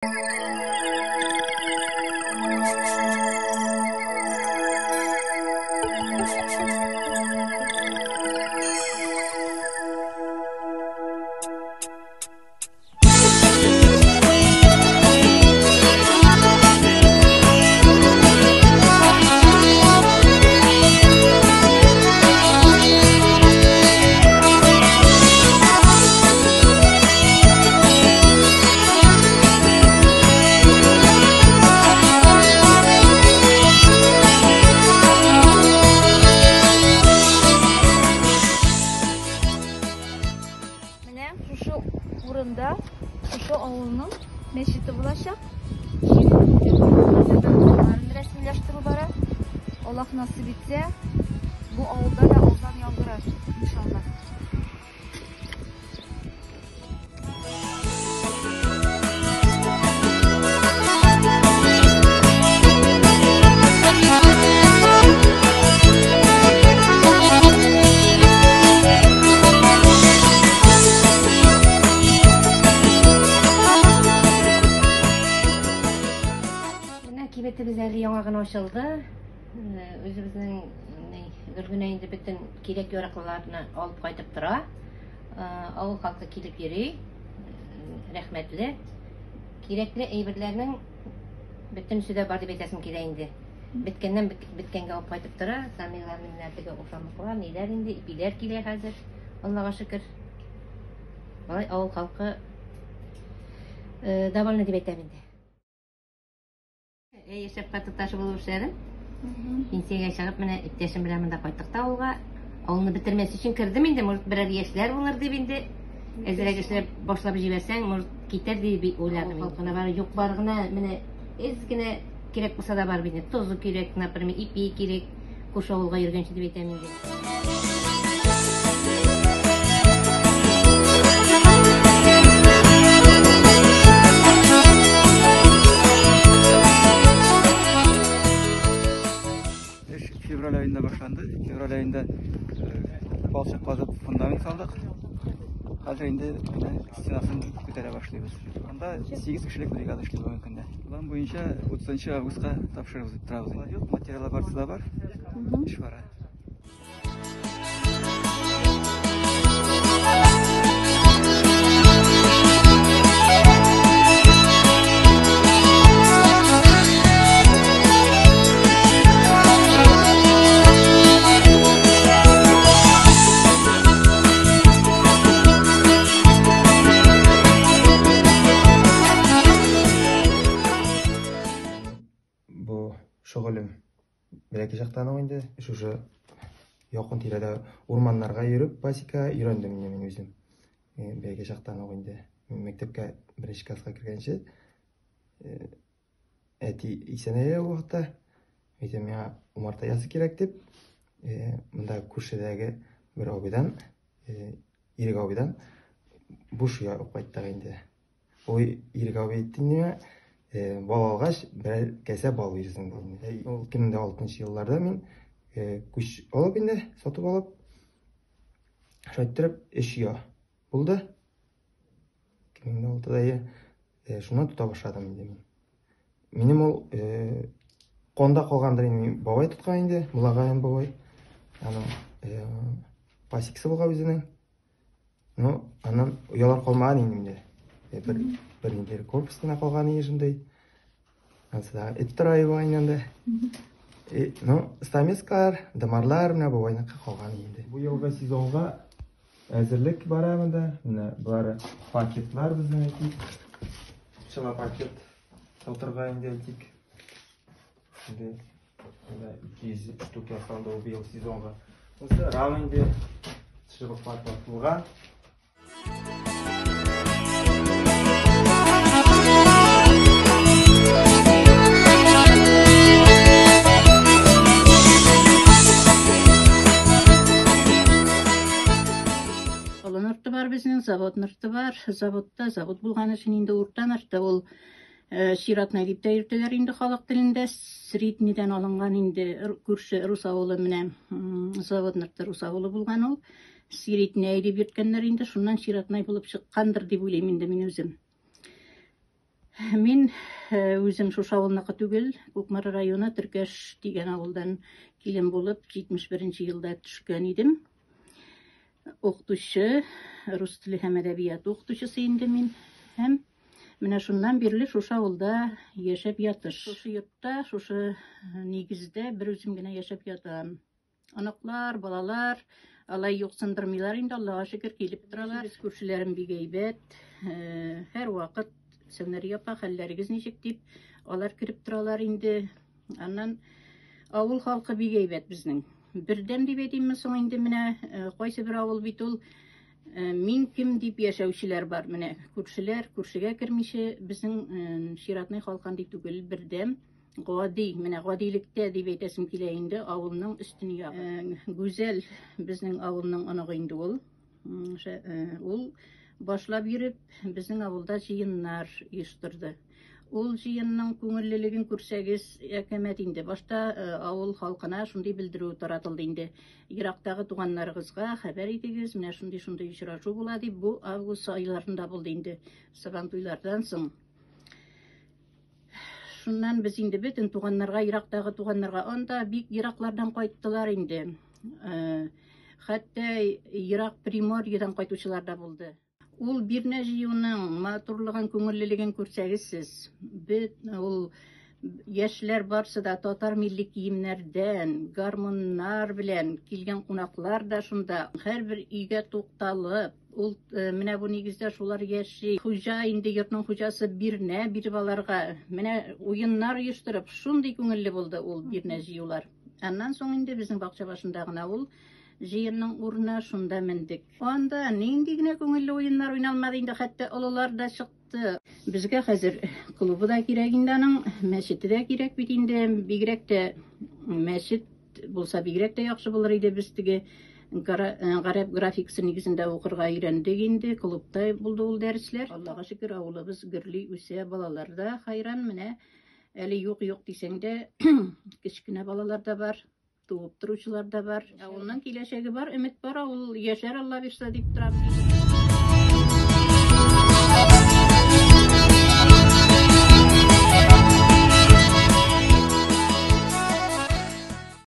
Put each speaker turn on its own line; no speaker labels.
Менә шушы урында, шушы авылның мәчете булачак. Рәсмиләштерү бара. Аллаһ насыйп итсә, бу авылда да азан яңгырар, иншаллаһ.
Менә кибетебез әле яңа гына ачылды. Үзебезнең Гөлгенә инде бөтен кирәк-яраклыларны алып кайтып тора. Авыл халкы килеп йөри. Рәхмәтле. Кирәкле әйберләрнең бөтенесе дә бар дип әйтәсем килә инде. Беткәннән беткәнгә алып кайтып тора. Самила менә теге ашамлыклар, ниләр инде, ипиләр килә хәзер. Аллага шөкер. Алай авыл халкы довольны дип әйтәм инде. Яшәп туташы булып эшләдем. Пенсиягә чыгып, менә иптәшем белән монда кайттык та авылга. Авылны бетермәс өчен кердем инде, может, берәр яшьләр булыр дип инде. Әзрәк эшләп башлап җибәрсәң, может, китәр дип уйладым. Халкына бар, юк бар гына, менә әз генә кирәк булса да бар бит. Тозы кирәк, например, ипи кирәк. Күрше авылга йөргәнче дип әйтәм инде.
Эш февраль аенда башланды. Февраль аенда балчык казып фундамент салдык. Хәзер инде менә стенасын күтәрә башлыйбыз. Анда 8 кешелек бригада эшли бүгенге көндә. План буенча 30 августка тапшырыбыз дип торабыз. Юк, материаллар барысы да бар. Эш бара.
Бу шөгылем бәләкәй чактан ук инде шушы якын тирәдә урманнарга йөреп пасека өйрәндем инде мин үзем. Бәләкәй чактан ук инде мәктәпкә беренче класска кергәнче әти исән әле ул вакытта. Әйтә, миңа умарта ясы кирәк дип, монда күршедәге бер абыйдан, Ирек абыйдан буш оя алып кайттык инде. Ул Ирек абый әйтте инде миңа, бал алгач, берәр кәсә бал бирсен диде. Ул 2006 елларда мин күч алып инде, сатып алып, шулай иттереп өч оя булды. 2006-да я шуннан тота башладым инде мин. Минем ул канда калгандыр инде, бабай тоткан инде, Муллагаян бабай. Аның пасекасы булган үзенең. Ну, аннан оялар калмаган инде миндә. Бер ниндидер корпус кына калган иде шундый. Ансы да эт тора иде инде. Ну, стамескалар, дымарлар менә бабайныкы калган инде. Бу елгы сезонга әзерлек бара монда. Менә болары пакетлар безнең әйтик. Пчела пакет сатырга инде әйтик. Инде менә 200 штук ясалды ул быел сезонга. Монысы рам инде чыбыклар тартылган.
Олы нырты бар безнең, завод нырты бар. Заводта завод булган өчен инде урта нырты ул чиратный дип тә йөртәләр инде халык телендә. Среднийдән алынган инде күрше рус авылы менә завод нырты рус авылы булган ул. Сиретнәй дип йөрткәннәр инде, шуннан чиратнай булып чыккандыр дип уйлыйм инде мин үзем. Мин үзем шушы авылныкы түгел, Кукмара районы Төркәш дигән авылдан килен булып 71 нче елда төшкән идем. Укытучы, рус теле һәм әдәбияты укытучысы инде мин. Һәм менә шуннан бирле шушы авылда яшәп ятыш. Шушы йортта, шушы нигездә бер үзем генә яшәп ятам. Оныклар, балалар алай юксындырмыйлар инде, Аллага шөкер, килеп торалар. Без күршеләрем бик әйбәт. Һәрвакыт Сәүнәрия апа, хәлләрегез ничек дип, алар кереп торалар инде. Аннан авыл халкы бик әйбәт безнең. Бердәм дип әйтимме соң инде менә, кайсы бер авыл бит ул мин кем дип яшәүчеләр бар. Менә күршеләр, күршегә кермичә, безнең чиратный халык андый түгел, бердәм. Гади, менә гадилектә дип әйтәсем килә инде, авылның өстен ягы. Гүзәл безнең авылның оныгы инде ул. Ул башлап йөреп, безнең авылда җыеннар оештырды. Ул җыенның күңеллелеген күрсәгез, әкәмәт инде. Башта авыл халкына шундый белдерү таратылды инде. Ерактагы туганнарыгызга хәбәр итегез, менә шундый-шундый очрашу була дип, бу август айларында булды инде, Сабантуйлардан соң. Шуннан без инде бөтен туганнарга, ерактагы туганнарга, анда бик ераклардан кайттылар инде. Хәтта ерак Приморьедан кайтучылар да булды. Ул бирнә җыюның матурлыгын, күңеллелеген күрсәгез сез, бет ул яшьләр барсы да татар милли киемнәрдән, гармуннар белән килгән кунаклар да шунда. Һәрбер өйгә тукталып, Ул менә бу нигездә шулар яши. Хуҗа инде йортның хуҗасы бирнә биреп аларга. Менә уеннар оештырып, шундый күңелле булды ул бирнә җыюлар. Аннан соң инде безнең бакча башында гына ул җыенның урыны, шунда мендек. Анда нинди генә күңелле уеннар уйналмады инде, хәтта олылар да чыкты. Безгә хәзер клубы да кирәк инде аның, мәчете дә кирәк бит инде, бигрәк тә мәчет булса бигрәк тә яхшы булыр иде. Без теге гарәп графикасы нигезендә укырга өйрәндек инде, клубта булды ул дәресләр. Аллага шөкер, авылыбыз гөрли үсә, балалар да хайран. Менә әле юк-юк дисәң дә, кечкенә балалар да бар, туып торучылар да бар. Авылның киләчәге бар, өмет бар, авыл яшәр, Алла бирсә, дип торабыз.